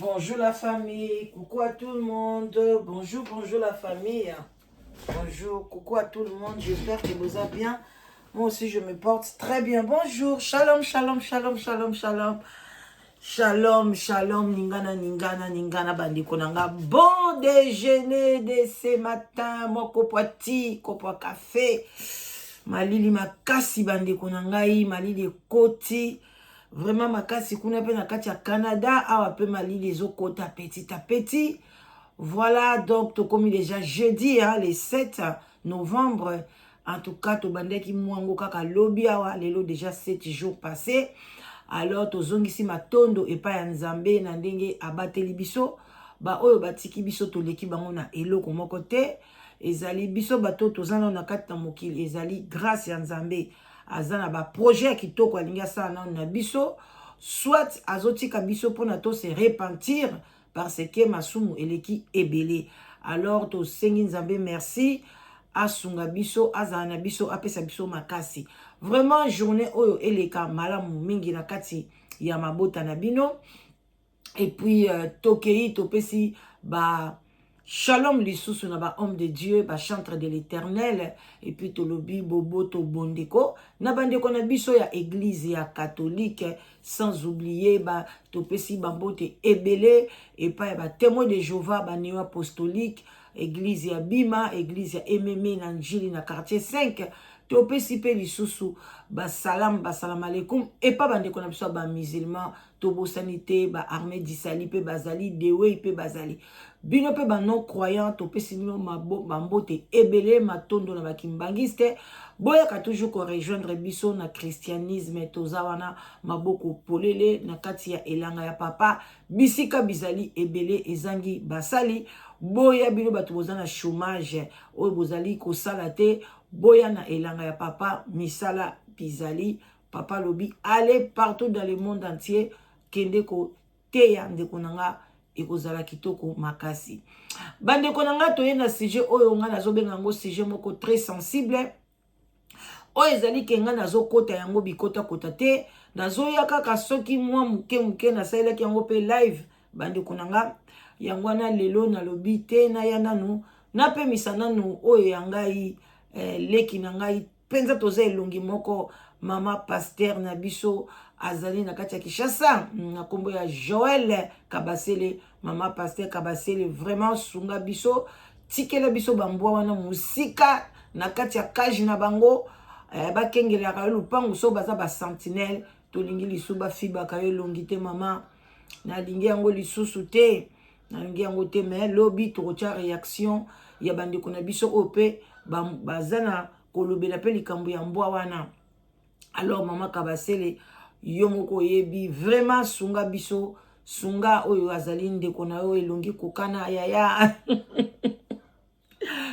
Bonjour la famille, coucou à tout le monde. Bonjour, bonjour la famille. Bonjour, coucou à tout le monde. J'espère que vous allez bien. Moi aussi, je me porte très bien. Bonjour, shalom, shalom, shalom, shalom, shalom. Shalom, shalom, ningana, ningana, ningana, bandeko nanga. Bon déjeuner de ce matin. Moi, kopo ti, kopo café. Malili makasi bandeko na ngai, malili ekoti. Vraiment makasi kuna pe na kati ya Canada, awa pe malili ezokota petit à petit. Voilà, donc tokomi déjà jeudi, hein, le 7 novembre. En tout cas, tobandaki mwango kaka lobi awa, lelo déjà 7 jours passés. Alors tozongisi matondo epai ya Nzambe na ndenge abateli biso. Ba oyo batiki biso toleki bango na eloko moko te. Ezali biso bato toza nano na kati na mokili, ezali grâce ya Nzambe. Aza na ba projet ya kitoko alingi asala nano na biso, soit azotika biso mpona to se repentir parce que masumu eleki ebele. Alors tosengi Nzambe merci, asunga biso, azala na biso, apesa biso makasi. Vraiment journée oyo eleka malamu mingi na kati ya mabota na bino. Et puis tokei topesi ba shalom lisusu na ba homme de Dieu, ba chantre de l'Éternel. Et puis tolobi boboto bondeko na bandeko na biso ya église ya catholique, sans oublier ba topesi bambote ebele epai ya ba témoin de Jéhovah, ba néo apostolique, église ya Bima, église ya Ememe na Njili na quartier 5. Topesi mpe lisusu basalam, basalam aleikum epa bandeko na biso ya bamusulman. Tobosani te ba armée disali mpe bazali dewei mpe bazali bino mpe ba non croyant. Topesi bino bambote ebele, matondo na bakimbangiste. Boyaka toujours korejoindre biso na christianisme. Toza wana maboko polele na kati ya elanga ya papa, bisika bizali ebele ezangi basali. Boya bino bato boza na chômage, oyo bozali kosala te, boya na elanga ya papa, misala bizali. Papa lobi allez partout dans le monde entier, kende koteya ndeko na nga, ekozala kitoko makasi. Bandeko na nga, toye na sujet oyo nga nazobenga yango sujet moko très sensible, oyo ezali ke nga nazokota yango bikotakota te. Nazoya kaka soki mwa moke moke nasalelaki yango mpe live, bandeko na nga. Yango wana lelo nalobi te, naya nanu napemisa nanu oyo ya ngai leki na ngai mpenza, toza elongi moko, mama pasteur na biso azali na kati ya Kinshasa na nkombo ya Joel Kabasele. Mama pasteur Kabasele, vraiment sunga biso, tikela biso bambwa wana mosika na kati ya cage na bango, bakengelaka yo lupangu so baza basentinelle. Tolingi lisusu bafibaka yo elongi te. Mama, nalingi yango lisusu te, nalingi yango te. Mais lobi tokotia réaction ya bandeko na biso oyo mpe baza na kolobela mpe likambo ya mbwa wana. Alors mama Kabasele, yo moko oyebi, vraiment sunga biso, sunga oyo azali ndeko na yo elongi kokana yaya.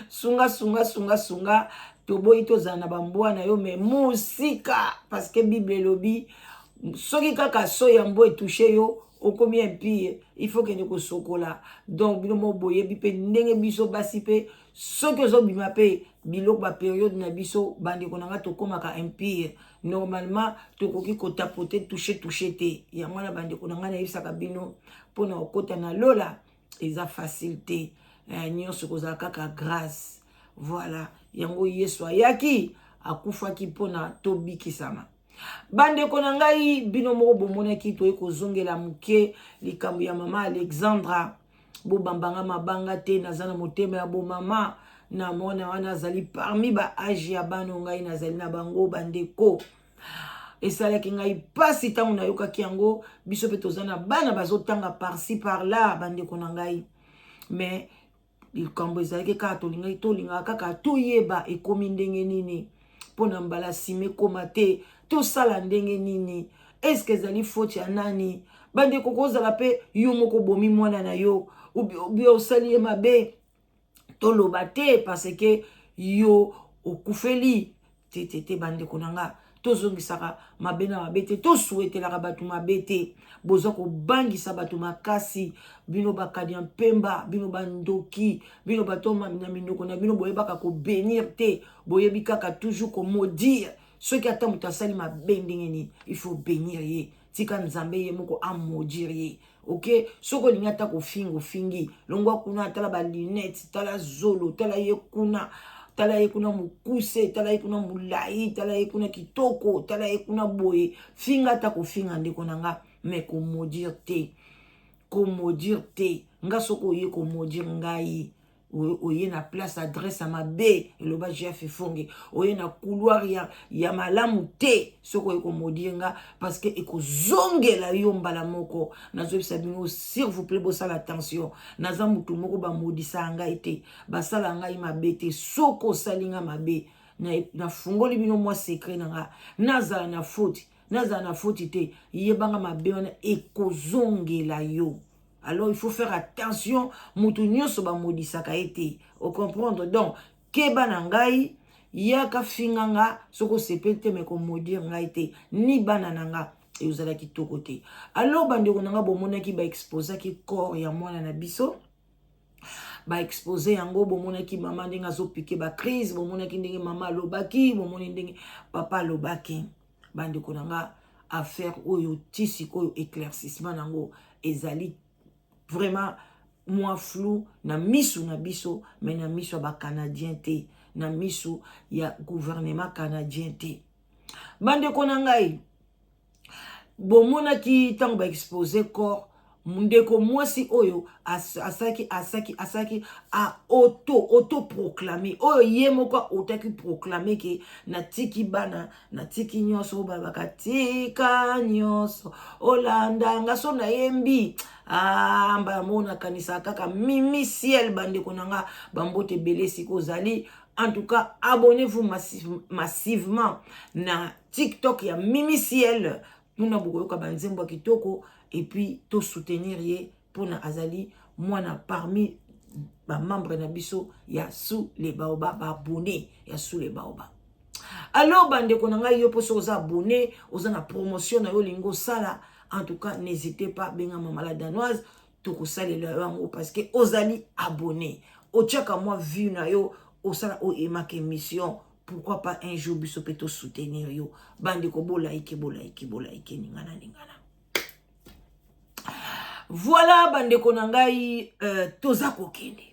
Sunga, sunga, sunga, sunga. Toboyi tozala na bambwa na yo, mais mosika, parce que Bible elobi soki kaka so ya mbwa etouche yo, okomi impur, il faut kende kosokola. Donc bino mo boyebi mpe ndenge biso basi mpe soki ozobima mpe biloko baperiode na biso, bandeko na nga, tokomaka impur. Normalement tokoki kotapoter, touche touche te. Yango wana, bandeko na ngai, nayebisaka bino mpona kokɔta na lola eza facile te. Nyonso kozala kaka grâce. Voilà, yango Yesu ayaki, akufaki mpona tobikisama. Bandeko na ngai, bino moko bomonaki, toye kozongela moke likambo ya mama Alexandra. Bobambanga mabanga te, naza na motema ya bomama na mwana wana, azali parmi baage ya bana ngai nazali na bango. Bandeko, esalaki ngai mpasi ntango nayokaki yango. Biso mpe toza na bana bazotanga par-ci par-là, bandeko na ngai, mais likambo ezalaki kaka tolingaki, tolingaka kaka toyeba ekomi ndenge nini, mpo na mbala nsima ekóma te. Tosala ndenge nini? Eske ezali faute ya nani? Bandeko, kozala mpe yo moko obomi mwana na yo, obi osali ye mabe, toloba te parce que yo okufeli te te te. Bandeko na nga, tozongisaka mabe na mabe te, tosuetelaka bato mabe te. Boza kobangisa bato makasi, bino bakadi ya mpemba, bino bandoki, bino bato na minoko na bino boyebaka kobénir te, boyebi kaka toujours komaudire. Soki ata moto asali mabe ndenge nini, il faut bénir ye. Tika Nzambe ye moko amaudire ye. Ok, soki olingi ata kofinga, ofingi, longwa kuna. Tala balunettes, tala zolo, tala ye kuna, tala ye kuna mokuse, tala ye kuna molai, tala ye kuna kitoko, tala ye kuna boye. Finga ata kofinga, ndeko na nga, mais komaudire te, komaudire te. Nga soki oye komaudire ngai, oye na place adresse ya mabe. Eloba Jeff Efonge, oye na couloir ya malamu te soki oye komaudire nga, parce que ekozongela yo mbala moko. Nazoyebisa bino, s'il vous plaît, bosala attention. Naza motu moko bamaudisaka ngai te, basala ngai mabe te. Soki osali nga mabe, nafungoli bino mwa secret na nga, nazala na faute, nazala na faute te, yebanga mabe wana ekozongela yo. Alors il faut faire attention. Motu nyonso bamaudisaka ye te, ocomprendre? Donc keba na ngai. Yaka finga nga soki osepeli te, mais komaudire ngai te, ni bana na nga, ezala kitoko te. Alors bandeko na nga, bomonaki baexposaki corps ya mwana na biso, baexpose yango. Bomonaki mama ndenge azopiquer bacrises, bomonaki ndenge mama alobaki, bomoni ndenge papa alobaki. Bandeko na nga, affaire oyo ti sikoyo éclaircissement nango ezali vraiment mwa flou na misu na biso, mais na miso ya bacanadien te, na misu ya gouvernement canadien te. Bandeko na ngai, bomonaki ntango baexpose corps, ndeko mwasi oyo asalaki auto proclamé, oyo ye moko aotaki proclamé ke natiki bana, natiki nyonso. Oyo balobaka tika nyonso olandanga, so nayembi, ah, mbala moko nakanisaka kaka Mimi Ciel. Bandeko na nga, bambote ebele esika ozali. En tout cas, abonnez-vous massivement na TikTok ya Mimi Ciel. Mpona bokoyoka banzembo ya kitoko, et puis tosoutenir ye mpona azali mwana parmi bamembre na biso ya Sous les Baobab, baabonné ya Sous les Baobab. Alors bandeko na ngai, yo mpo soki oza abonné, oza na promotion na yo olingi osala, en tout cas n'hésitez pas, benga Mama la Danoise, tokosalela yo yango, parce que ozali abonné, otiaka mwa vue na yo, osala oyo emaka émission. Pourquoi pas un jour biso mpe tosoutenir yo? Bandeko, bolaike, bolaike, bolaike, ningana ningana. Voilà, bandeko na ngai, toza kokende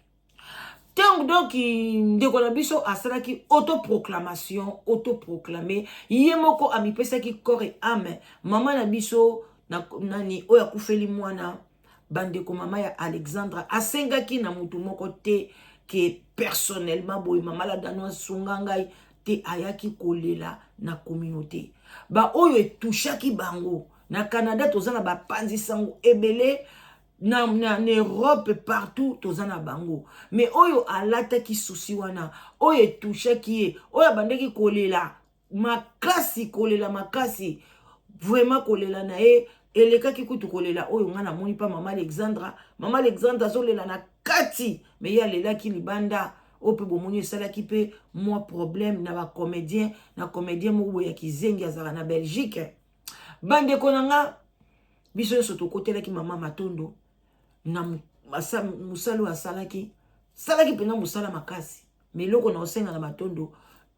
ntango. Donc ndeko na biso asalaki autoproclamation, autoproclamé, ye moko amipesaki corps et âme. Mama na biso na, nani oyo akufeli mwana, bandeko, mama ya Alexandra asengaki na motu moko te ke personnellement boye mama la Danoise asunga ngai te. Ayaki kolela na communauté, baoyo etouchaki bango. Na Canada toza na bapanzi sango ebele, na Europe, partout toza na bango. Mais oyo alataki susi wana, oyo etouchaki ye, oyo abandaki kolela makasi, kolela makasi, vraiment kolela na ye elekaki kutu kolela oyo ngai namoni mpa mama Alexandra. Mama Alexandra azolela na kati, mais ye alelaki libanda. Oyo mpe bomoni esalaki mpe mwa problème na bacomédien, na comédien moko boye ya kizengi azalaka na Belgique. Bandeko na nga, biso nyonso tokotelaki mama Matondo na mosala oyo asalaki. Salaki mpenza mosala makasi, mais eloko na osenga na Matondo,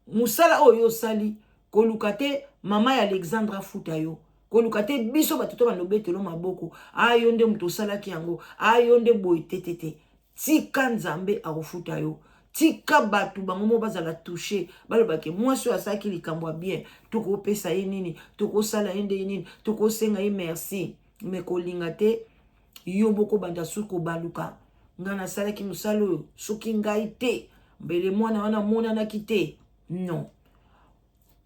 mosala oyo osali, koluka te mama ya Alexandre afuta yo, koluka te biso bato to bando obetelo maboko, ayo nde moto osalaki yango, ayo nde boye te, te, te. Tika Nzambe akofuta yo. Tika bato bango mo bazala touché, balobaki mwasi oyo asalaki likambo ya bien, tokopesa ye nini, tokosala ye ndenge nini, tokosenga ye merci. Mais kolinga te yo moko banda soki kobaluka ngai nasalaki mosala oyo, soki ngai te mbele mwana wana amonanaki te. Non,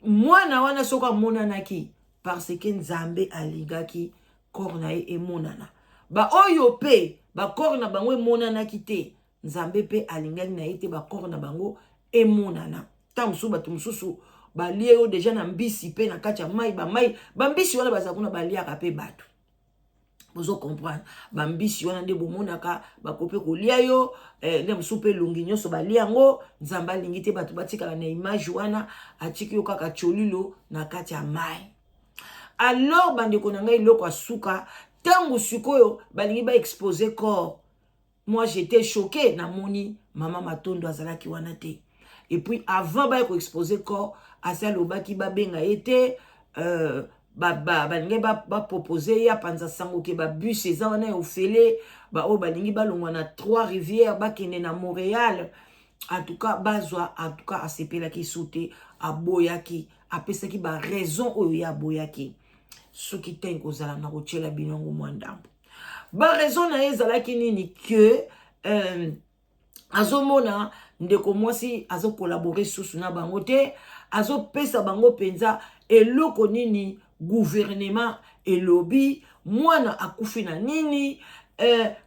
mwana wana soki amonanaki, parce que Nzambe alingaki corps na ye emonana. Baoyo mpe bacorps na bango emonanaki te, Nzambe mpe alingaki na ye te bacorps na bango emonana. Ntango mosusu bato mosusu balie yo déjà na mbisi mpe na kati ya mai, bamai, bambisi wana baza kuna, baliaka mpe bato. Bozo comprendre? Bambisi wana nde bomonaka bakope kolia yo, nde mosusu mpe elongi nyonso balia yango. Nzambe alingi te bato batikala na image wana, atiki yo kaka tiolilo na kati ya mai. Alors bandeko na ngai, eloko asuka, ntango sikoyo balingi baexpose corps, moi j'étais choqué, namoni mama Matondo azalaki wana te. Et puis avant baya koexpose corps, asi alobaki babenga ye te. Balingi bapropose ye apanza sango ke babus eza wana ya ofele, baoyo balingi balongwa na Trois Rivières bakende na Montréal. En tout cas bazwa, en tout cas asepelaki su te, aboyaki, apesaki baraison oyo ye aboyaki. Soki te kozala na kotiela bino yango mwa ndambo. Baraison na ye ezalaki nini? Ke azomona ndeko mwasi azocollaborer susu na bango te, azopesa bango mpenza eloko nini, gouvernement elobi mwana akufi na nini,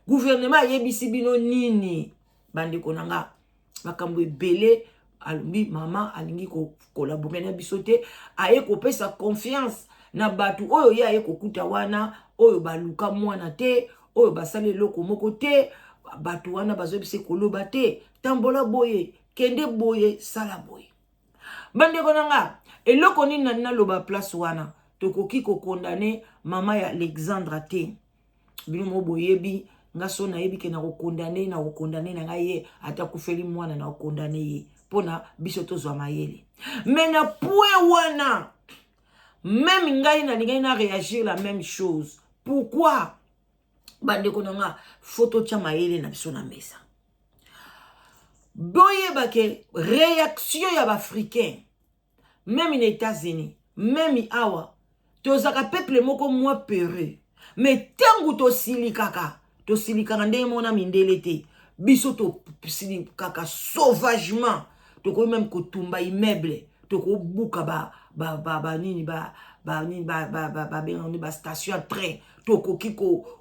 gouvernement ayebisi bino nini. Bandeko na nga, makambo ebele alobi. Mama alingi kocollaborer na biso te, aye kopesa confiance na bato oyo ye aye kokuta wana, oyo baluka mwana te, oyo basala eloko moko te. Bato wana bazoyebisa koloba te, tambola boye, kende boye, sala boye. Bandeko na nga, eloko nini na naloba place wana? Tokoki kocondamner mama ya Alexandra te. Bino mo boyebi nga, so nayebi ke nakocondamner, nakocondamner na ngai ye ata akufeli mwana, na kocondamner ye mpona biso tozwa mayele. Mais na point wana, même ngai nalingai na réagir la même chose. Pourquoi? Bandeko na nga, faut totya mayele na biso na mesa. Boyeba ke réaction ya baafricain, même na États-Unis, même awa, tozalaka peuple moko mwa peureux, mais ntango tosilikaka, tosilikaka ndenge moko na mindele te. Biso tosilikaka sauvagement, tokoki même kotumba immeuble, tokobuka banini, babengaka bastation ya train, tokoki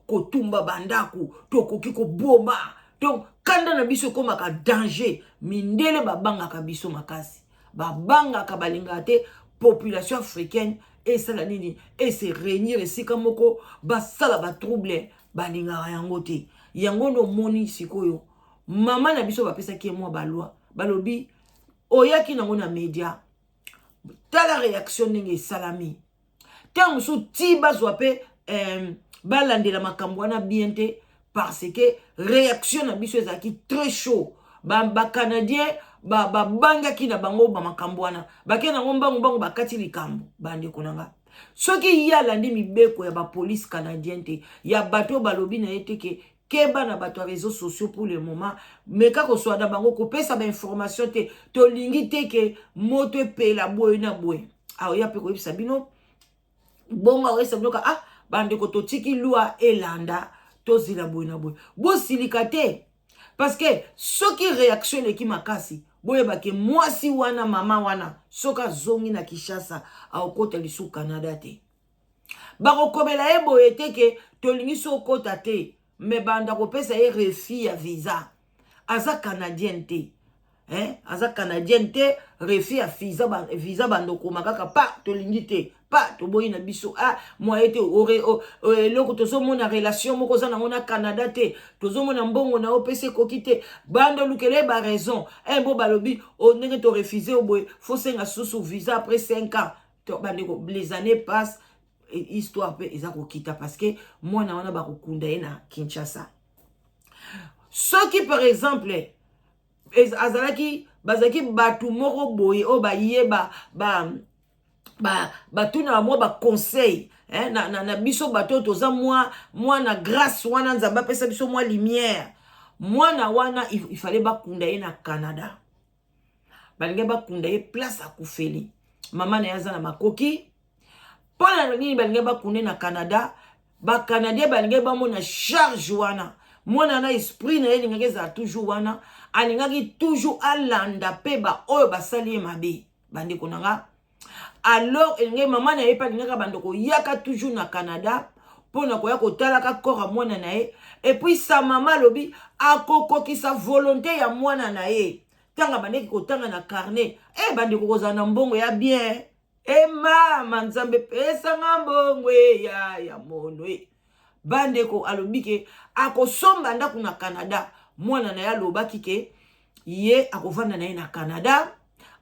kotumba bandako, tokoki koboma. Donc kanda na biso ekomaka danger. Mindele babangaka biso makasi, babangaka, balingaka te population africaine esala nini, ese réunir esika moko, basala batrouble, balingaka yango te. Yango nde omoni sikoyo mama na biso bapesaki ye mwa baloi, balobi oyaki nango na média, tala réaction ndenge esalami. Ntango mosusu ti bazwa mpe balandela makambo wana bien te, parce que réaction na biso ezalaki très chaud. Bacanadien babangaki na bango bamakambo wana, bakei nango mbangu mbangu, bakati likambo. Bandeko na nga, soki ye alandi mibeko ya bapolice canadien te, ya bato oyo balobi na ye te ke keba na bato ya réseaux sociaux pour le moment, meka koswa na bango, kopesa bainformation te, tolingi te ke moto epela boye na boye, aoya mpe koyebisa bino bongo, akoyebisa bino ka ah, bandeko, totiki loi elanda, tozela boye na boye, bosilika te. Parce que soki réaction eleki makasi, boyeba ke mwasi wana, mama wana, soki azongi na Kinshasa, akokota lisusu Canada te. Bakokomela ye boye te ke tolingi so okota te, mais banda kopesa ye refus ya visa. Aza Canadienne te, hein? Aza Canadienne te, refus ya visa, visa banda okoma kaka pa tolingi te, pa toboyi na biso. Ah, moye te, eloko tozomona relation moko oza nango na Canada te, tozomona mbongo na yo opesa ekoki te. Banda olukela ye baraison bo balobi ndenge torefuse o boye, fosenga susu visa après 5 ans. Bandeko, les années passent, histoire mpe eza kokita, parce que mwana wana bakokunda ye na Kinshasa. Soki par exemple azalaki, bazalaki bato moko boye oyo bayeba batunaka mwa baconseil, eh, na biso bato oyo toza mwa na grâce wana, Nzambe apesa biso mwa lumière, mwana wana il fallait bakunda ye na Canada. Balingi bakunda ye place akufeli. Mama na ye aza na makoki. Mpo na nini balingi bakunda ye na Canada? Bacanadien balingi bamona charge wana. Mwana na esprit na ye elingaki ezala toujours wana, alingaki toujours alanda mpe baoyo basali ye mabe. Bandeko na nga, alors elingi mama na ye mpe alingaka bandeko yaka toujours na Canada mpona koya kotalaka corps ya mwana na ye. Et puis sa mama alobi akokokisa volonté ya mwana na ye. Ntango abandeki kotanga na carnet e, bandeko, kozala na mbongo ya bien e, mama Nzambe pesanga mbongo eya ya mono e. Bandeko, alobi ke akosomba ndako na Canada. Mwana na ye alobaki ke ye akovanda na ye na Canada,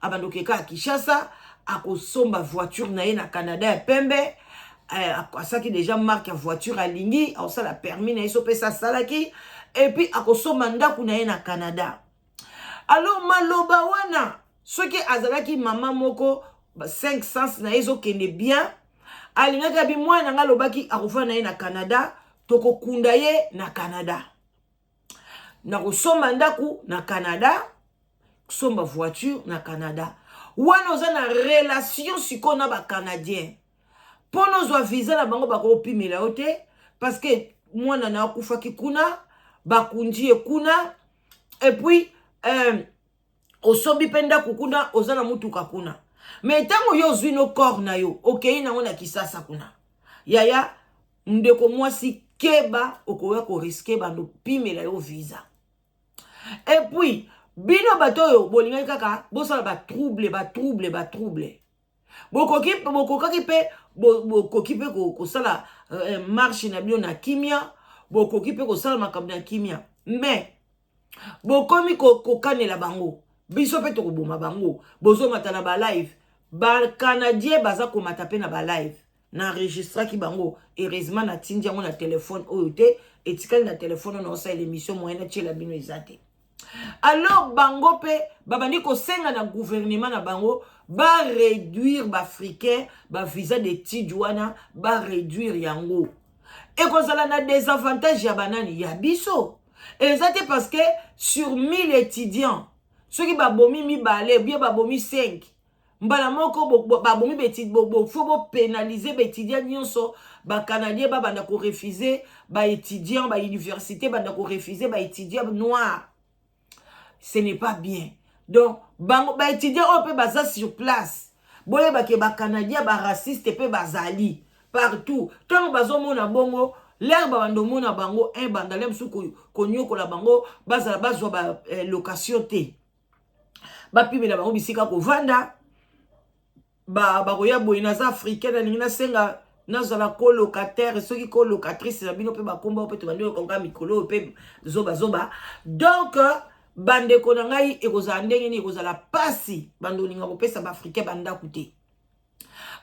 abandoki eka ya Kinshasa, akosomba voiture na ye na Canada ya pembe. Asalaki déjà marque ya voiture alingi, akosala permis na ye so mpesa asalaki, et puis akosomba ndako na ye na Canada. Alors maloba wana, soki azalaki mama moko 5 sens na ye ezokende bien, Alingaki abi mwana na ngai alobaki akofanda na ye na Canada, tokokunda ye na Canada, nakosomba ndako na Canada, kosomba voiture na Canada. Wana oza na relation sikoyo na Bacanadien, mpo nozwa visa na bango, bakopimela yo te, parce que mwana na akufaki kuna, bakundi ye kuna, et puis osombi mpe ndako kuna, oza na mutuka kuna. Mais ntango yo ozwi no corps na yo, okei nango na Kisasa kuna, yaya, ndeko mwasi, keba, okoya korisquer bando pimela yo visa. Et puis bino bato oyo bolingaki kaka bosala batrouble, batrouble, batrouble, bokoki, bokokaki mpe, bokoki mpe kosala marche na bino na kimia, bokoki mpe kosala makambo na kimia, mais bokomi kokanela bango, biso mpe tokoboma bango. Bozomata na balive, Bacanadien baza komata mpe na balive. Naenregistraki bango, heureusement natindi yango na telefone oyo te, etikali na telefone oyo naosalela émission, moyen natiela bino eza te. Alors bango mpe babandi kosenga na gouvernement na bango baréduire Baafricain, bavisa d'étude wana baréduire yango. Ekozala na désavantage ya banani? Ya biso. Eza te parce que sur 1000 étudiants, soki babomi mibale, bien babomi 5 mbala moko, babomi, faut bopénaliser baétudiant nyonso. Bacanadien babanda korefuser baétudiant, bauniversité banda korefuser baétudiant noir, ce n'est pas bien. Donc bango baétudiant oyo mpe baza sur place, boyebake Bacanadien baraciste mpe bazali partout. Ntango bazomona bongo, l'heure babanda omona bango un bandale mosusu konyokola bango, bazala bazwa balocation te, bapimela bango bisika kovanda, bakoya boye: "Naza Africain, nalingi nasenga nazala colocataire, soki colocatrice na bino." Mpe bakomba mpe tobandi oyoka mikolo oyo mpe zobazoba. Donc bandeko na ngai, ekozala ndenge nini? Ekozala pasi, bando olinga kopesa Baafricain bandako te.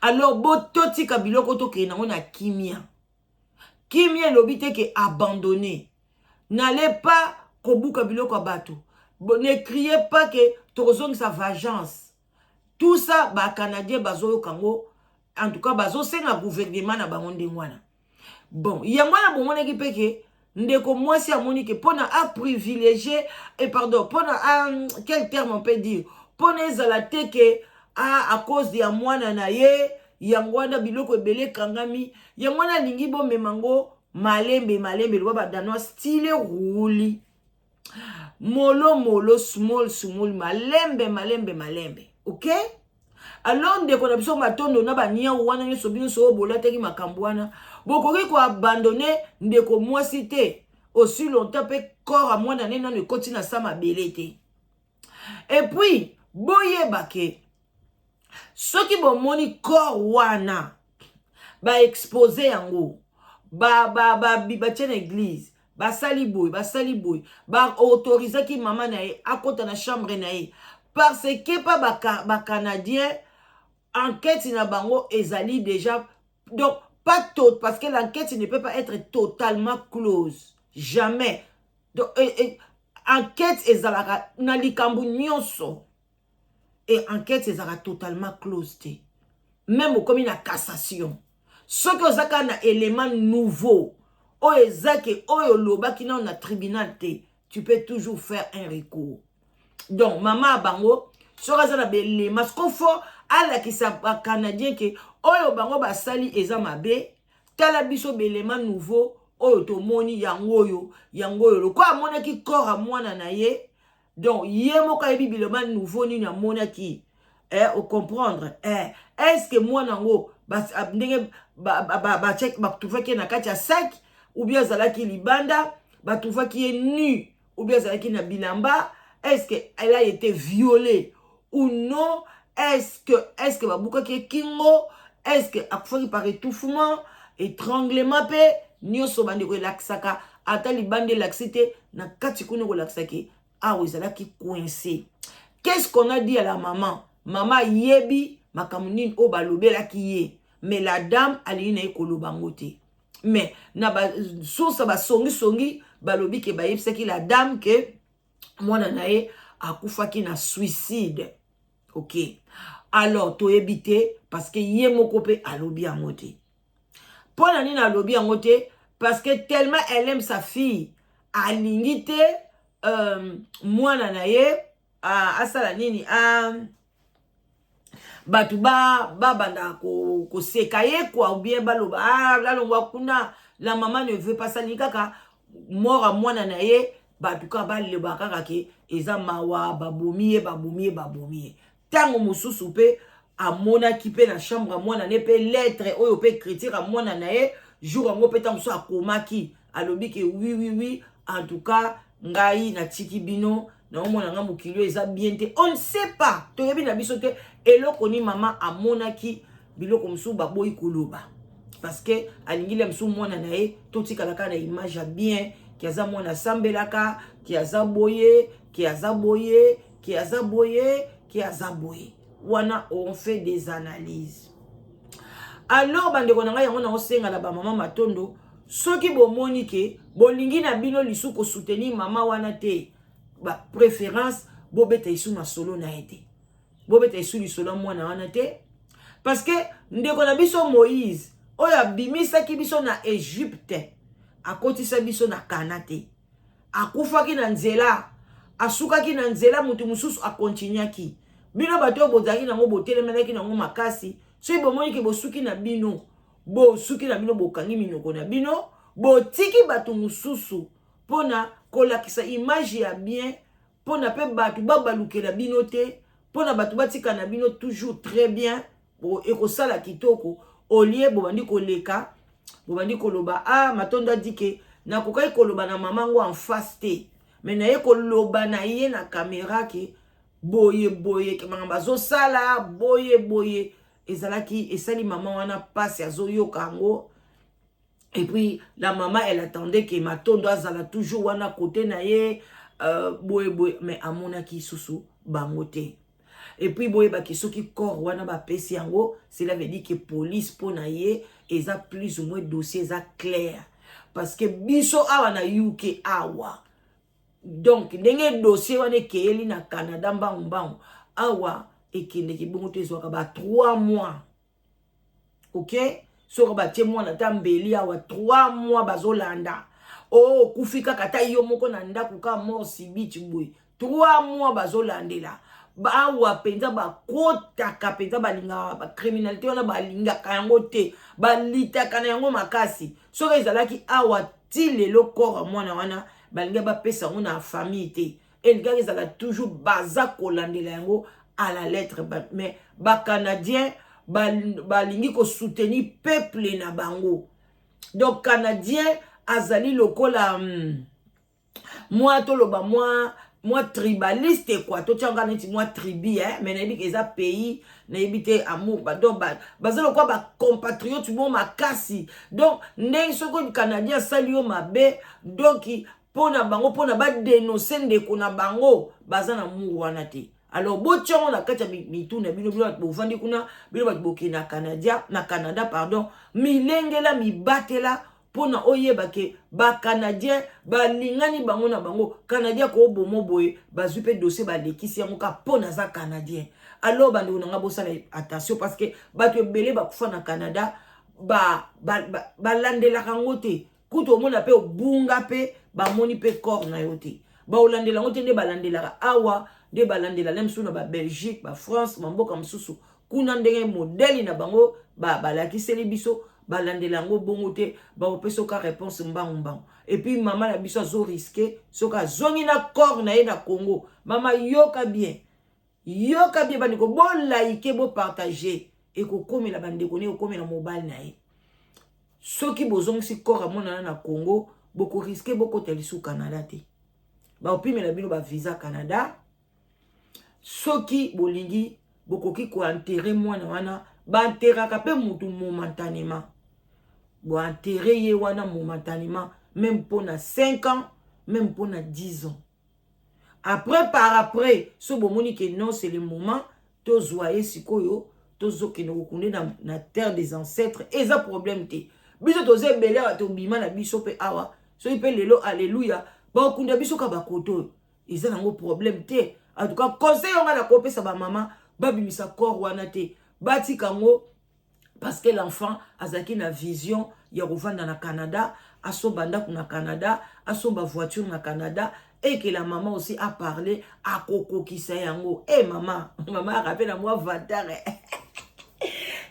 Alors bototika biloko, tokende nango na kimia. Kimia elobi te ke abandonner. N'allez pas kobuka biloko ya bato, ne criez pas ke tokozongisa vengeance, tout ça. Bacanadien bazoyoka yango, en tout cas bazosenga gouvernement na bango ndenge wana. Bon, yango wana bomonaki mpe ke ndeko mwasi amoni ke mpona aprivilégie et pardon, mpona quel terme on peut dire, mpona ezala te ke à cause ya mwana na ye, yango wana biloko ebele ekangami. Yango wana alingi bomema ngo malembe malembe, loba Badanois, stille rolig, mollo mollo, small small, malembe malembe malembe, ok. Alors ndeko na biso Matondo na baniau wana nyonso, bino so oyo bolataki makambo wana, bokoki koabandonner ndeko mwasi te aussi longtemps mpe corps ya mwana ne nano ekoti na sa mabele te. Et puis boyeba ke soki bomoni corps wana, baexposer yango, batie na église, basali boye, basali boye, baautorisaki mama na ye akɔta na chambre na ye, parce que pa Bacanadien ba enquête na bango ezali déjà, donc pas tout, parce que l'enquête ne peut pas être totalement close, jamais. Donc enquête ezalaka na likambo nyonso e enquête ezalaka totalement close te. Même okomi na cassation, soki oza kaka na élément nouveau oyo eza ke oyo olobaki nano na tribunal te, tu peux toujours faire un recours. Donc mama ya bango, soki aza na baélément, siko faut alakisa Bacanadien ke oyo bango basali eza mabe. Tala biso baélément nouveau oyo tomoni, yango oyo, yango oyo. Lokola amonaki corps ya mwana na ye, donc ye moko ayebi baélément nouveau nini amonaki. Ocomprendre? Est ce que mwana yango, ndenge batrouvaki ye na kati ya sac, ou bien azalaki libanda, batrouvaki ye nu ou bien azalaki na bilamba, est ce que elle a été violée ou non, est ce que babukaki ye kingo, est ce que akufaki par étouffement, étranglement, mpe nyonso, bandeko, elakisaka ata libanda elakisi te, na kati kuna ekolakisaki awa ezalaki coincé. Qu'est-ce qu'on a dit à la maman? Mama ayebi makambo nini oyo balobelaki ye, mais la dame alingi na ye koloba yango te. Mais na basource basongisongi balobi ke bayebisaki la dame ke mwana na ye akufaki na suicide. Ok, alors toyebi te, parce que ye moko mpe alobi yango te. Mpo na nini alobi yango te? Parce que tellement elle aime sa fille, alingi te mwana na ye asala nini, bato babanda koseka ye quoi, ou bien baloba: "Ah, alongwa kuna." La mama ne veut pas sali kaka mort ya mwana na ye, bato kaka baloba kaka ke eza mawa, babomi ye, babomi ye, babomi ye. Ntango mosusu mpe amonaki mpe na chambre ya mwana ne mpe lettre oyo mpe écriture ya mwana na ye jour yango mpe, ntango mosusu akomaki, alobi ke oui, en tout cas ngai natiki bino, naomona nga mokili oyo eza bien te. On ne sait pas, toyebi na biso te eloko ni mama amonaki. Biloko mosusu baboyi koloba parce que alingi le mosusu mwana na ye totikala kaka na image ya bien, ke aza mwana asambelaka, ke aza boye, ke aza boye, ke aza boye, ke aza boye wana. On fait des analyses. Alors bandeko na ngai, yango naosenga na bamama Matondo, soki bomoni ke bolingi na bino lisu kosoutenir mama wana te, bapréférence bobeta lisu masolo na ye te, bobeta lisu lisolo ya mwana wana te, parce que ndeko na biso Moïse oyo abimisaki biso na Egypte, akotisa biso na Kana te, akufaki na nzela, asukaki na nzela, moto mosusu akontinuaki. Bino bato oyo bozalaki nango, botelemelaki nango makasi, soki bomoni ke bosuki na bino, bosuki na bino, bokangi minoko na bino, botiki bato mosusu mpona kolakisa image ya bien, mpona mpe bato babalukela bino te, mpona bato batika na bino toujours très bien, ekosala kitoko. Olie bobandi koleka, bobandi koloba: "Ah, Matondo adike nakokaki koloba na mama ngo en face te, mais naye koloba na ye na caméra ke boye boye, ke makambo azosala boye boye." Ezalaki esali mama wana mpasi, azoyoka yango. Et puis la maman, elle attendait ke Matondo azala toujours wana côté na ye, boye boye, mais amonaki lisusu bango te. Et puis boyebaki, soki corps wana bapesi yango, cela veut dire que police mpo na ye eza plus ou moins dossier eza clair, parce que biso awa na UK awa, donc ndenge dossier wana ekeyeli na Canada mbangu mbangu, awa ekendeki bongo te, ezwaka ba 3 mois. OK, soki batie mwana ata mbeli awa, 3 mois bazolanda. O okufi kaka ata yo moko na ndako, ka mort subite boye, 3 mois bazolandela. Awa mpenza bakotaka mpenza, balingaka bacriminalité wana, balingaka yango te, balitaka na yango makasi. Soki ezalaki awa, ti lelo corps ya mwana wana balingi bapesa yango na famille te, elingaki ezala toujours baza kolandela yango à la lettre. Mais bacanadien balingi kosoutenir peuple na bango. Donc Canadien azali lokola mwa toloba mwa tribaliste quoi, totianga neti mwa tribu, eh? Mais nayebi ke eza pays, nayebi te amour ba, donc baza lokola bacompatriote mo makasi. Donc ndenge soki Canadien asali yo mabe, donc mpo na bango, mpona badénoncer ndeko na bango, baza na mur wana te. Alors botiango na kati ya mitu na bino, bino bato bovandi kuna, bino bato bokende na Canadia, na Canada pardon, milengela, mibatela, mpona oyeba ke bacanadien balingani bango na bango. Canadien kooboma boye, bazwi mpe dossier, balekisi yango ka mpo naza Canadien. Alors bandeko na nga, bosala attention, parce que bato ebele bakufa na Canada, balandelaka yango te. Kutu omona mpe obunga mpe, bamoni mpe corps na yo te, baolandela yango te. Nde balandelaka awa, nde balandela le mosusu na babelgique, bafrance, bamboka mosusu kuna, ndenge modèle na bango balakiseli biso, balandela yango bongo te, bakopesa oka réponse mbangu mbangu. Et puis mama na biso azorisquer soki azongi na corps na ye na Congo. Mama, yoka bien, yoka bien bandeko, boliker, bopartager, ekokomela bandeko ne, ekokomela mobali na ye. Soki bozongisi corps amonana na Congo, bokorisquer bokota lisusu Canada te, baopimela bino bavisa Canada. Soki bolingi, bokoki koenterrer mwana wana, baenterraka mpe mutu momentanément, boenterrer ye wana momentanément, même mpona 5 ans, même mpona 10 ans après. Par après, so bomoni ke non, c'est le moment tozwa ye sikoyo, tozokende kokunde na terre des ancêtres, eza problème te. Biso toza ebele awa, tobima na biso mpe awa. Soki mpe lelo, alleluya, bakokunda biso ka bakoto oyo, eza nango problème te. En tout cas, conseil oyo nga na kopesa bamama, babimisa corps wana te, batika yango, parce que l'enfant azalaki na vision. ya kovanda na Canada, asomba ndako na Canada, asomba voiture na Canada, et que la maman aussi a parlé, akokokisa yango. Eh maman, maman a rappelé na moi vantard.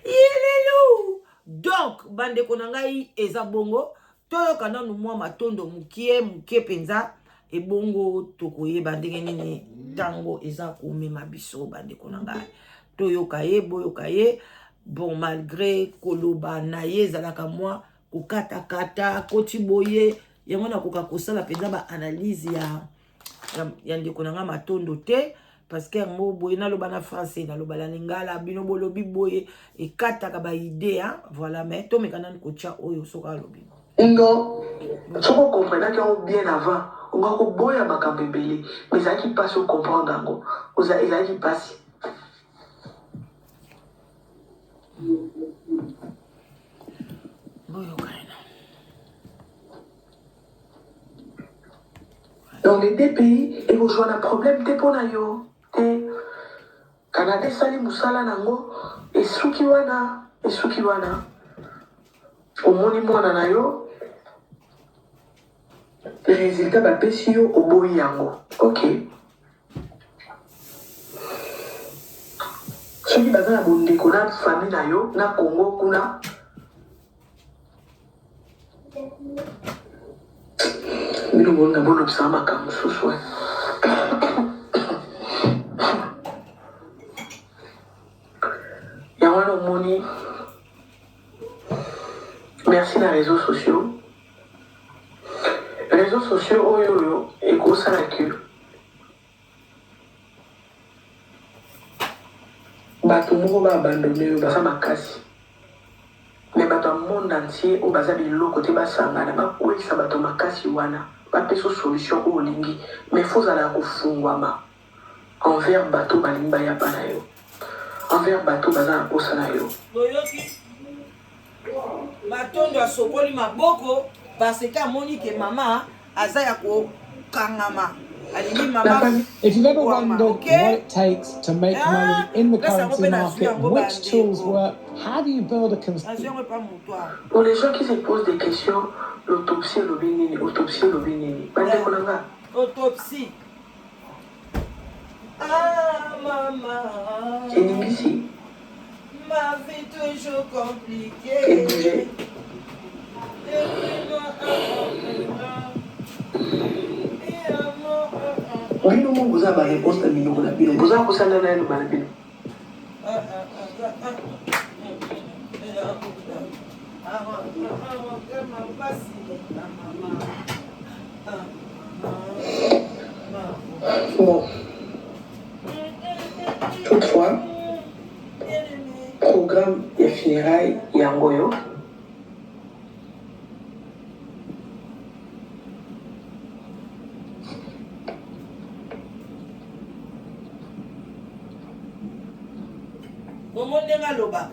Yelelo. Donc bandeko na ngai eza bongo, toyoka nanu mwa matondo mokie mokie mpenza, ebongo tokoyeba ndenge nini ntango eza komema biso. Bandeko na ngai, toyoka ye, boyoka ye. Bon, malgré koloba na ye ezalaka mwa kokatakata koti boye, yango nakoka kosala mpenza baanalyse ya ndeko na ngai Matondo te, parce que yango boye naloba na français, naloba na lingala, bino bolobi boye, ekataka baidée, hein? Voilà, mais tomeka nani kotia oyo soki alobi. Non, soki ocomprenaki yango bien avant, onga koboya makambo ebele, mais ezalaki mpasi ocomprendre yango, ezalaki mpasi. Boyoka ye na. Dans les deux pays ekozwa na problème te mpo na yo te. Canada esali mosala nango, esuki wana, esuki wana. Omoni mwana na yo, résultat bapesi yo, oboyi yango, ok. Soki baza na bondeko na famille na yo na Congo kuna, bino bolinga bolobisaka makambo mosusu, eh. Yango wana omoni, merci na réseaux sociaux. Réseaux sociaux oyo ekosala ke bato moko baabandonner oyo baza makasi, mais bato ya monde entier oyo baza biloko te, basangana, bakweyisa bato makasi wana, bapesa solution oyo olingi. Mais faut ozala ya kofungwama envers bato balingi bayapa na yo, envers bato baza na posa na yo. Boyoki, Matondo asokoli maboko parce que amoni ke mama aza ya kokangama, alingi mama. If you've ever wondered what it takes to make money in the currency market, which tools work, how do you build a nazwi yango epa moto awa. Pour les gens qui se posent des questions, l'autopsie elobi nini, autopsie elobi nini, bandeko na nga? Autopsie, ah mama. Eningisi. Ma vie toujours compliquée. Ebouge. Et puis moi, ah, ah, ah. Et amour, ah, ah, Bino mo boza baréponse na minoko na bino, boza kosala na eloba na bino. Ah, ah, ah, ah, ah, ah, ah, pasi, ah, mama. Ah, mama. Bon, toutefois, programme ya funéraille yango oyo. Momo ndenge alobaka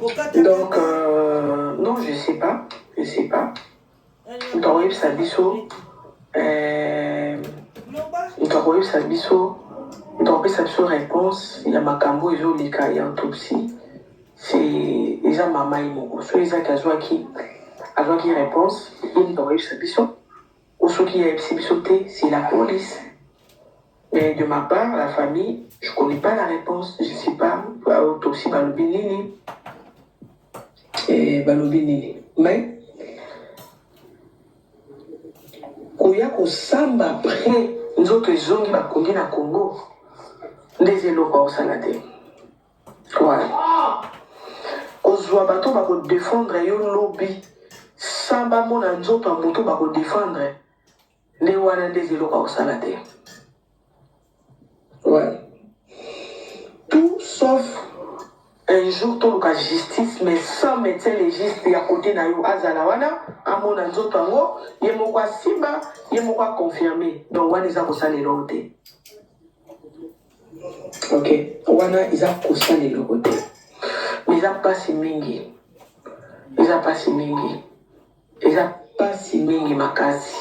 kokata. Donc non, je sais pas, je sais pas. Moto akoyebisa biso, loba. Moto akoyebisa biso, moto akopesa biso réponse ya makambo oyo ezoleka ya autopsie, c'est eza mama ye moko. Soki ezaki azwaki réponse, ye moto akoyebisa biso, o soki ayebisi biso te, c'est la police. Mais de ma part, la famille, je connais pas la réponse, je sais pas autopsie balobi nini, balobi nini. Mais koya kosamba après nzoto ezongi, bakongi na Congo, nde eza eloko akosala te. Voilà, kozwa bato bakodefendre yo lobi sans bamona nzoto ya moto bakodefendre, nde wana nde eza eloko akosala te. Ouais, tout sauf un jour toluka justice, mais sans médecin légiste ya côté na yo azala wana, amona nzoto yango ye moko, asimba ye moko, aconfirme. Donc wana eza kosala eloko te. Ok, wana eza kosala eloko te, mais eza mpasi mingi, eza mpasi mingi, eza mpasi mingi makasi,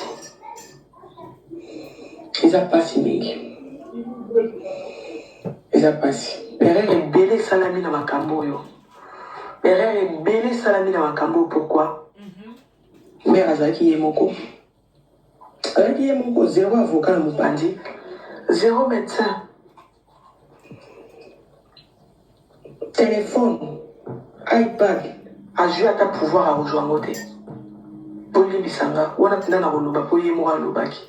eza mpasi mingi, eza mpasi. Erreur ebele esalami na makambo oyo. Erreur ebele esalami na makambo oyo pourquoi mère azalaki ye moko, azalaki ye moko, zero avocat na mopanzi, zero médecin, téléphone, iPad, azwi ata pouvoir akozwa yango te. Bolimbisa nga wana mpenza na koloba mpo ye moko alobaki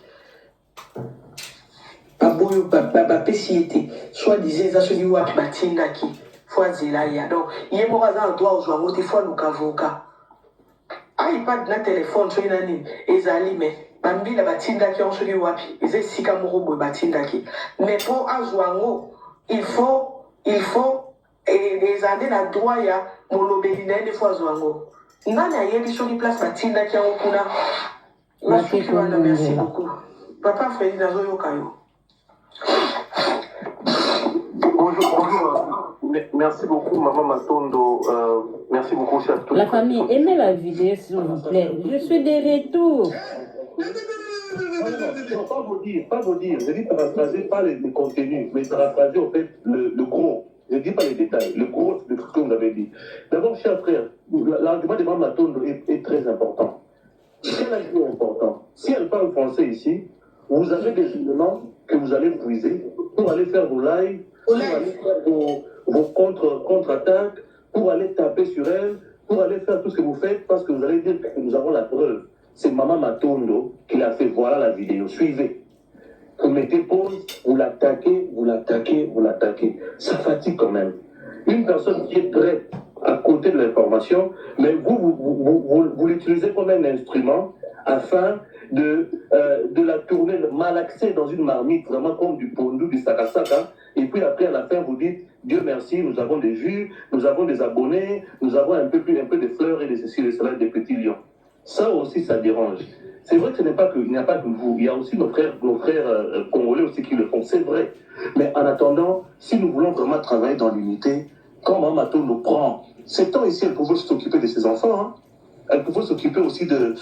baboyo bapesi ye te, soit disant eza soki wapi batindaki, faut azela ya. Donc ye moko aza na droit ozwa yango te, faut aluka avocat. iPad na telefone soki na nini ezali, mais bambila batindaki yango soki wapi, eza esika moko boye batindaki, mais mpo azwa yango il faut eza nde na droit ya molobeli na ye nde faut azwa yango. Nani ayebi soki place batindaki yango kuna? Nasuki wana, merci beaucoup. Papa Fredi, nazoyoka yo. Bonjour, bonjour. Merci beaucoup, Maman Matondo. Merci beaucoup aussi à tous. La famille, aimez la vidéo, s'il vous plaît. Je suis de retour. Non, non, pas vous dire, pas vous dire. Je dis paraphraser pas les contenus, mais paraphraser en fait le gros. Je ne dis pas les détails, le gros de ce que vous avez dit. D'abord, cher frère, l'argument de Maman Matondo est très important. Quel argument important? Si elle parle français ici, vous avez des éléments que vous allez puiser pour aller faire vos lives, pour aller faire vos contre-attaques, pour aller taper sur elle, pour aller faire tout ce que vous faites, parce que vous allez dire que nous avons la preuve. C'est Maman Matondo qui l'a fait. Voilà la vidéo. Suivez. Vous mettez pause, vous l'attaquez, vous l'attaquez, vous l'attaquez. Ça fatigue quand même. Une personne qui est prête à côté de l'information, mais vous, vous, vous, vous, vous l'utilisez comme un instrument afin de la tourner, malaxer dans une marmite, vraiment comme du pondu, du sakasaka. Et puis après, à la fin, vous dites, Dieu merci, nous avons des vues, nous avons des abonnés, nous avons un peu plus, un peu de fleurs et de ceci, de cela, des petits lions. Ça aussi, ça dérange. C'est vrai que ce n'est pas que, il n'y a pas que vous, il y a aussi nos frères congolais aussi qui le font, c'est vrai. Mais en attendant, si nous voulons vraiment travailler dans l'unité, quand Maman Matondo nous prend, ces temps ici, elle pouvait s'occuper de ses enfants, hein. Elle pouvait s'occuper aussi de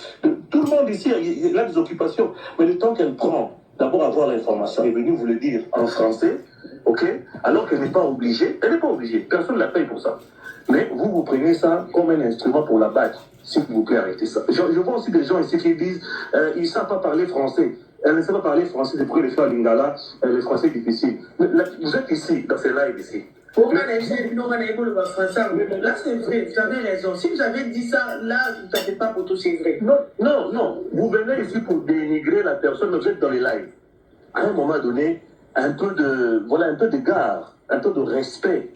tout le monde ici, il y a des occupations. Mais le temps qu'elle prend, d'abord avoir l'information et venir vous le dire en français, ok, alors qu'elle n'est pas obligée, elle n'est pas obligée, personne ne la paye pour ça. Mais vous, vous prenez ça comme un instrument pour la battre. S'il vous plaît, arrêtez ça. Je vois aussi des gens ici qui disent, ils ne savent pas parler français. Elle ne sait pas parler français, c'est pourquoi le faire lingala, le français est difficile. Mais là, vous êtes ici, dans ces lives ici. Là, c'est vrai, vous avez raison. Si vous avez dit ça, là, vous n'avez pas pour tout, c'est vrai. Non, non, non. Vous venez ici pour dénigrer la personne, mais vous êtes dans les lives. À un moment donné, un peu de, voilà, un peu d'égard, un peu de respect.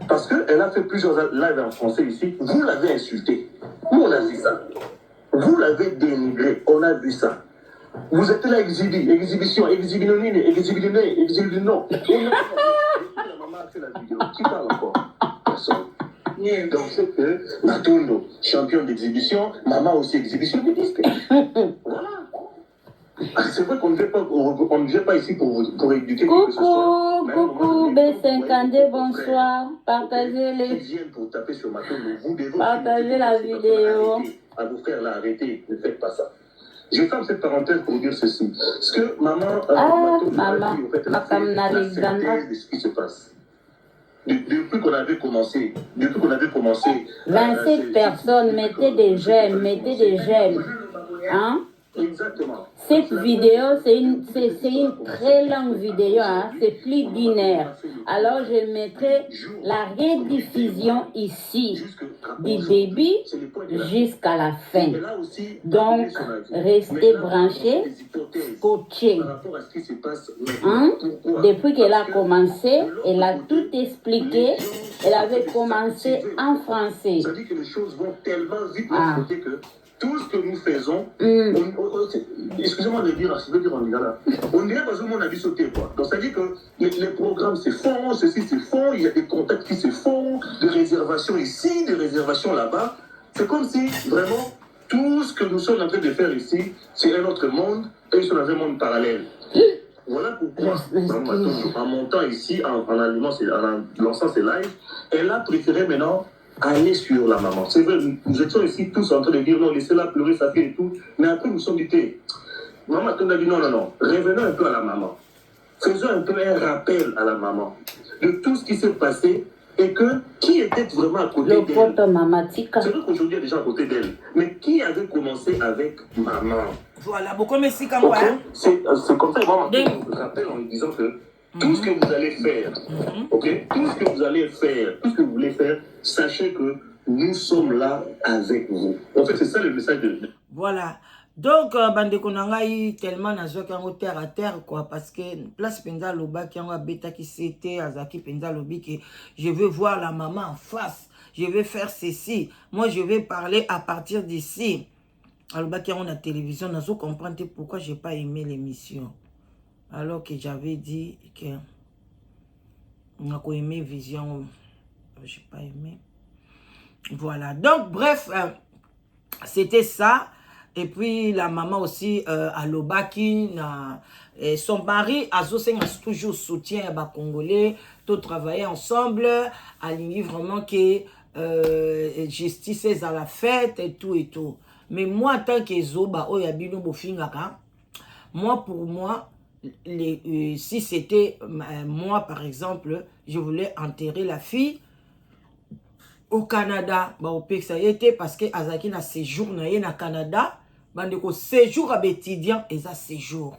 Parce qu'elle a fait plusieurs lives en français ici. Vous l'avez insulté. Nous, on a vu ça. Vous l'avez dénigré. On a vu ça. Vous êtes là exhibi, exhibition, exhibinonine, exhibiné, exhibinon. La maman a fait la vidéo. Qui parle encore? Personne. Donc c'est que Matondo, champion d'exhibition, maman aussi exhibitionniste. Voilà. Ah, c'est vrai qu'on ne vient pas, on ne vient pas ici pour éduquer qui que ce soit. Coucou, Mais à un moment coucou, donné, quand vous voyez B52, vos bonsoir. frères, Partagez qui les, viennent pour taper sur Matondo, vous devez aussi partagez mettre la ces personnes vidéo. arrêtez. À vos frères là, arrêtez, ne faites pas ça. Je ferme cette parenthèse pour dire ceci. Ce que maman Ah, Matondo a maman, dit, en fait, elle a fait Madame la Alexandra. synthèse de ce qui se passe. Depuis qu'on avait commencé, 27 personnes, depuis mettez des depuis j'aime, qu'on avait mettez commencé, des j'aime. Hein? Exactement. Cette vidéo, c'est une très longue vidéo, hein? C'est plus d'une heure. Alors, je mettrai la rediffusion ici, du début jusqu'à la fin. Donc, restez branchés, scotchés. Hein? Depuis qu'elle a commencé, elle a tout expliqué. Elle avait commencé en français. Ça dit que les choses vont tellement vite de Ah. l'autre côté que tout ce que nous faisons, excusez-moi de le dire, je veux dire en lingala, on dirait parce que on a dû sauter, quoi. Donc ça dit que les programmes se font, ceci se font, il y a des contacts qui se font, des réservations ici, des réservations là-bas. C'est comme si vraiment tout ce que nous sommes en train de faire ici, c'est un autre monde et ils sont dans un monde parallèle. Voilà pourquoi, Je Maman m'excuse. Matondo, en montant ici, en allumant en lançant ses lives, elle a préféré maintenant aller sur la maman. C'est vrai, nous étions ici tous en train de dire non, laissez-la pleurer sa fille et tout. Mais après, nous sommes dit, Maman Matondo a dit non, non, non, revenons un peu à la maman. Faisons un peu un rappel à la maman de tout ce qui s'est passé. Et que qui était vraiment à côté d'elle? Lopoto mama tika. C'est vrai qu'aujourd'hui, il y a des gens à côté d'elle. Mais qui avait commencé avec maman? Voilà, bokomi esika ngo. Ok. C'est comme ça que maman Ndenge- rappelle en lui disant que tout ce que vous allez faire, ok, tout ce que vous allez faire, tout ce que vous voulez faire, sachez que nous sommes là avec vous. En fait, c'est ça le message de. Voilà, donc bandeko na ngai, tellement nazwaki yango terre à terre quoi, parce que place mpenza alobaki yango, abetaki sete, azalaki mpenza alobi ke je veux voir la maman en face, je vais faire ceci, moi je vais parler à partir d'ici. Alobaki yango na télévision. Nazo comprendre te pourquoi j'ai pas aimé l'émission, alors que j'avais dit que nakoaimé vision. J'ai pas aimé. Voilà, donc bref, c'était ça. Et puis la maman aussi alobaki na et son mari azosenga toujours soutien ya bacongolais, to travailler ensemble, alingi vraiment ke justice ezala faite et tout et tout. Mais moi, en tant que zoba oyo ya bino bofingaka, moi, pour moi, si c'était moi par exemple, je voulais enterrer la fille au Canada. Baopekisa ye te parce que azalaki na séjour na ye na Canada. Bandeko, séjour ya baétudiant eza séjour,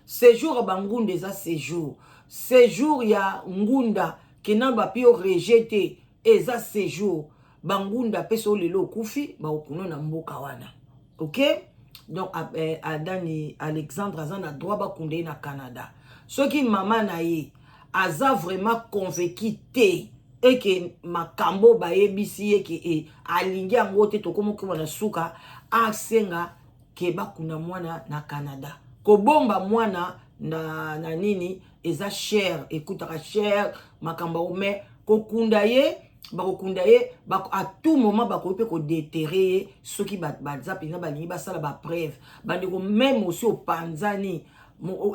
séjour ya bangunda eza séjour, séjour ya ngunda kena bapi yo rejet te, eza séjour. Bangunda mpe so lelo okufi, bakokuna na mboka wana. Ok, donc adani Alexandre aza na droit bakunda ye na Canada. Soki mama na ye aza vraiment convaincu te eke makambo bayebisi ye ke alingi yango te, tokómi okoma na suka, asenga ke bakunda mwana na Canada. Kobomba mwana na nini eza cher, ekutaka cher makambo yango, mais kokunda ye, bakokunda ye à tout moment, bakoki mpe kodéterrer ye soki baza mpenza balingi basala bapreuve. Bandeko, même aussi opanzani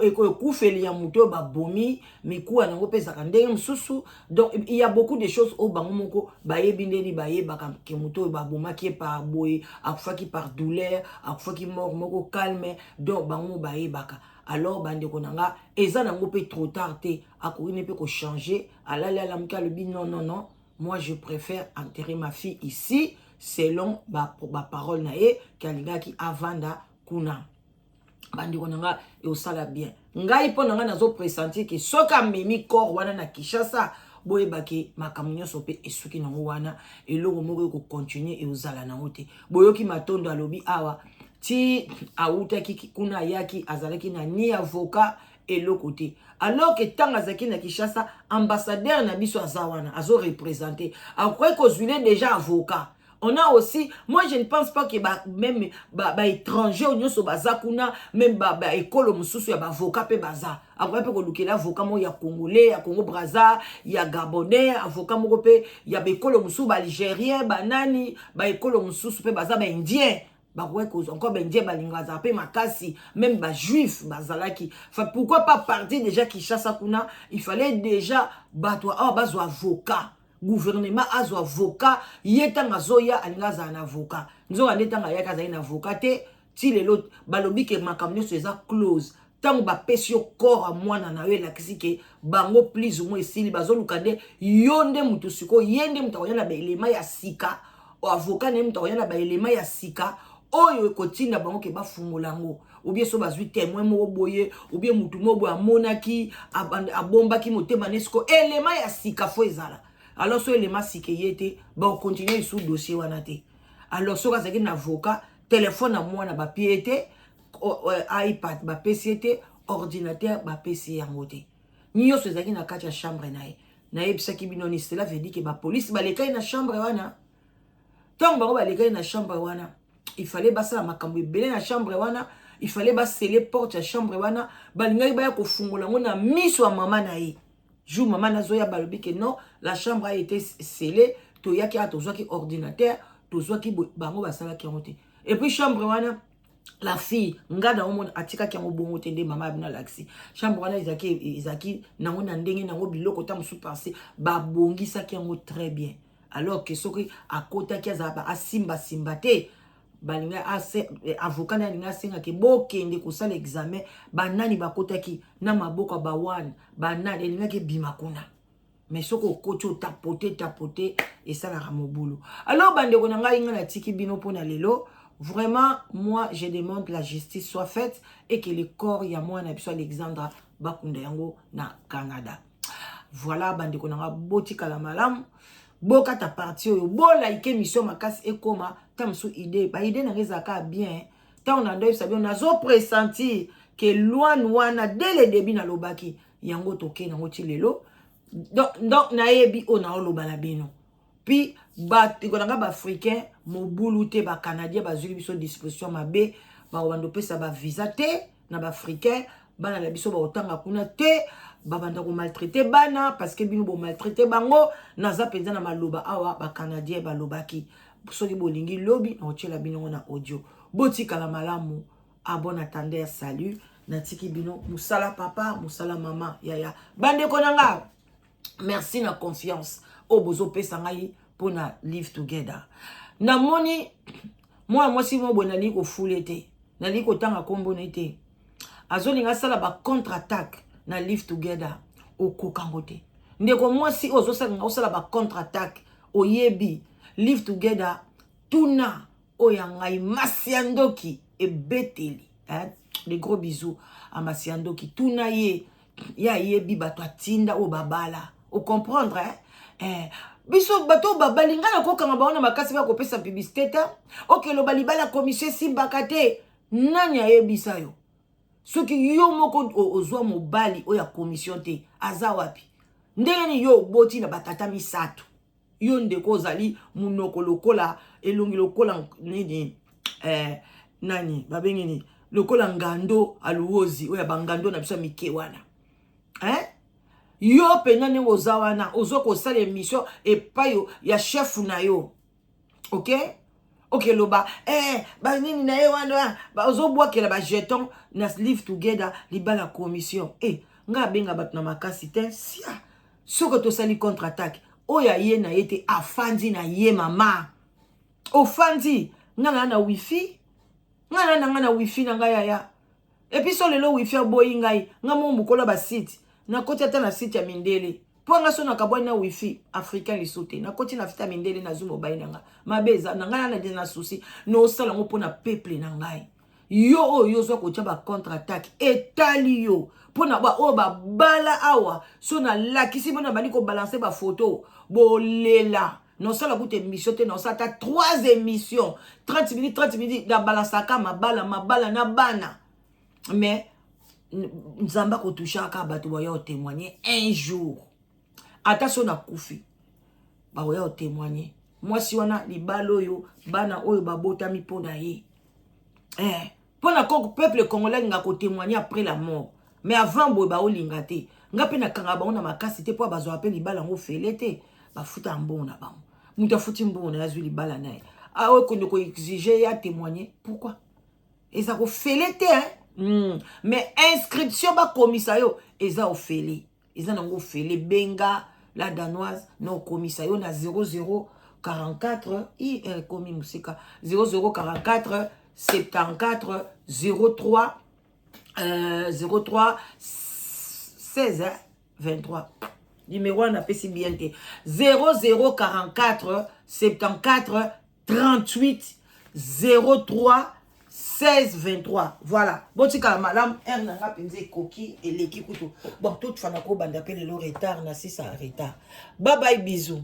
ekufeli ya moto oyo babomi, mikuwa nango mpe ezalaka ndenge mosusu. Donc il y a beaucoup de choses oyo bango moko bayebi ndeni bayebaka ke moto oyo babomaki ye par boye, akufaki par douleur, akufaki mort moko calme. Donc bango mo bayebaka. Alors bandeko na nga, eza nango mpe trop tard te. Akoki ne mpe kochanger, alali, alamuki, alobi: "Non, non, non, moi je préfère enterrer ma fille ici", selon baparole ba na ye ke alingaki avanda kuna. Bandeko na nga, eosala bien. Ngai, mpo na ngai, nazopressentir ke soki amemi corps wana na Kinshasa, boyebaki makambo nyonso mpe esuki nango wana. Eloko moko ekocontinuer eozala nango te. Boyoki Matondo alobi awa ti awutaki kuna, ayaki, azalaki na ni avocat, eloko te, alors ke ntango azalaki na Kinshasa, ambassadeur na biso aza wana, azoreprésenter, akoki kozwile déjà avocat. On a aussi, moi je ne pense pas que ba, même baétranger ba nyonso baza kuna, même baekolo ba mosusu ya baavocat mpe baza. Akoki mpe kolukela avocat moko ya congolais, ya Congo Braza, ya gabonais, avocat moko mpe ya baekolo mosusu, baalgérien, banani, baekolo mosusu mpe baza, baindien bakoki kozwa encore, baindien balinga bazala mpe makasi, même bajuif bazalaki. Enfin, pourquoi pas partir déjà Kinshasa kuna? Il fallait déjà bato awa bazwa avocat, gouvernement azwa avocat. Ye ntango azoya, alingi azala na avocat, nzoka nde ntango ayaki, azali na avocat te. Ti lelo balobi ke makambo nyonso eza close. Ntango bapesi yo corps ya mwana na yo, elakisi ke bango plus ou moins esili. Bazoluka nde yo nde moto sikoyo, ye nde moto akoya na baelema ya sika, avocat na ye moto akoya na baelema ya sika oyo ekotinda bango ke bafungola yango, ou bien so bazwi témoin moko boye, ou bien motu moko boye amonaki, abombaki motema ne. Siko elema ya sika fo ezala. Alors so elema sika ye te, bakocontinuer lisusu dossier wana te. Alors soki azalaki na avocat, telefone ya mwana bapie ye te, iPad bapesi ye te, ordinateur bapesi yango te, nyonso ezalaki na kati ya chambre na ye. Nayebisaki bino ni cela veut dire ke bapolisi balekaki na chambre wana. Ntango bango balekaki na chambre wana, il fallait basala makambo ebele na chambre wana, il fallait basceller porte ya chambre wana. Balingaki baya kofungola yango na miso ya mama na ye. Jour mama nazoya, balobi ke non, la chambre a été scellée. Toyaki awa, tozwaki ordinateur, tozwaki, bango basalaki yango te. Et puis chambre wana, la fille, nga na omona atikaki yango bongo te. Nde mama abino alakisi chambre wana, ezalaki nango na ndenge nango, biloko ta mosusu parce babongisaki yango très bien. Alors ke soki akotaki, azala asimbasimba te. Balinga avocat na alingi asengaki bokende kosala examen, banani bakotaki na maboko ya bawane, banani elingaki ebima kuna. Mais soki okoti, otapote tapote, esalaka mobulu. Alors bandeko na ngai, ngai natiki bino mpona lelo. Vraiment, moi je demande la justice soit faite et que le corps ya mwana biso Alexandra bakunda yango na Canada. Voilà, bandeko na nga, botikala malamu. Bokata partie oyo, bolike mission makasi, ekoma ta mosusu idée. Baidée na nga ezalaka bien. Ntango na ndoyebisa bino, nazopressentir ke lwane wana, dès le début nalobaki yango, tokende yango ti lelo. Donc nayebi oyo naoloba na bino. Puis bandeko na nga baafricain, mobulu te. Bacanadien bazwili biso disposition mabe, bakobanda opesa bavisa te na baafricain. Bana na biso bakotanga kuna te, babanda komaltraiter bana parce que bino bomaltraiter bango. Naza mpenza na maloba awa bacanadien balobaki. Soki bolingi, lobi nakotiela bino ngo na audio. Botikala malamu. À bon entendeur, salut. Natiki bino mosala papa, mosala mama, yaya. Bandeko na nga, merci na confiance oyo bozopesa ngai mpona Live Together. Namoni mwana mwasi mo boye, nalingi kofule te, nalingi kotanga nkombo na ye te, azolinga asala bacontre attaque na Live Together. Okokango te, ndeko mwasi oyo ozosalinga osala bacontre attaque. Oyebi Live Together, tuna oyo ya ngai Masi ya Ndoki ebeteli, eh? De gros bisous a Masi ya Ndoki. Tuna ye, ye ayebi bato atinda oyo babala. Ocomprendre, eh? Eh, biso bato oyo babali, ngai nakokanga bango na makasi, bakopesa publicité te. Okeloba libala commission esimbaka te, nani ayebisa yo? Soki yo moko ozwa mobali oyo ya commission te, aza wapi? Ndenge nini yo oboti na batata misato? Yo ndeko ozali monoko lokola elongi lokola nini, nani babengi nini, lokola ngando aluozi oyo ya bangando na biso ya mike wana, eh? Yo mpenza ndenge oza wana, ozwa kosala émission epai ya chef na yo, ok, okeloba banini na ye wana, ozobwakela bajeton na Live Together, libala commission. Ngai abenga bato na makasi te. Sia soki tosali contre attaque, oyo aye na ye te, afandi na ye. Mama ofandi, ngai na na wifi, ngai na ngai na wifi na ngai yaya. Et puis so lelo wifi aboyi ngai, ngai mo mokolo basite, nakoti ata na site ya mindele, mpo nga so nakabwani na wifi africain liso te, nakoti na site ya mindele, nazwi mobali na nga. Mabe eza na ngai na na susi nosala yango mpo na peuple na ngai. Yo oyo yo ozwa kotia bacontre attaque, etali yo. Mpo na baoyo babala awa, so nalakisi mpo na bandi kobalancer bafoto, bolela. Nosala kuta émission te, nosala ata 3 émissions, 30 minutes, 30 minutes, nabalansaka mabala, mabala na bana. Mais Nzambe akotouchaka bato, baya otémoigner un jour. Ata so nakufi, bakoya otémoigner mwasi wana, libala oyo, bana oyo babotami mpo na ye. Mpo na peuple congolais alinga kotémoigner après la mort, mais avant boye baolinga te. Nga mpe nakanga bango na makasi te, mpo bazwaka mpe libala yango fele te, bafuta mbongo na bango. Moto afuti mbongo na ye, azwi libala na ye, aokonde koexiger ye atémoigner, pourquoi? Eza kofele te, hein? Mais inscription bakomisa yo eza ofele, eza nango ofele. Benga La Danoise na okomisa yo na 00 44 i ekomi mosika, 00 44 74 03 03 16, hein? 23. Numéro wana apesi bien te. 00 44 74 38 03 16 23. Voilà, botikala malamu. Heure na nga mpenza ekoki, eleki kutu. Bon, totufana kobanda mpe lelo retard na sisa retard. Bye bye, bisous.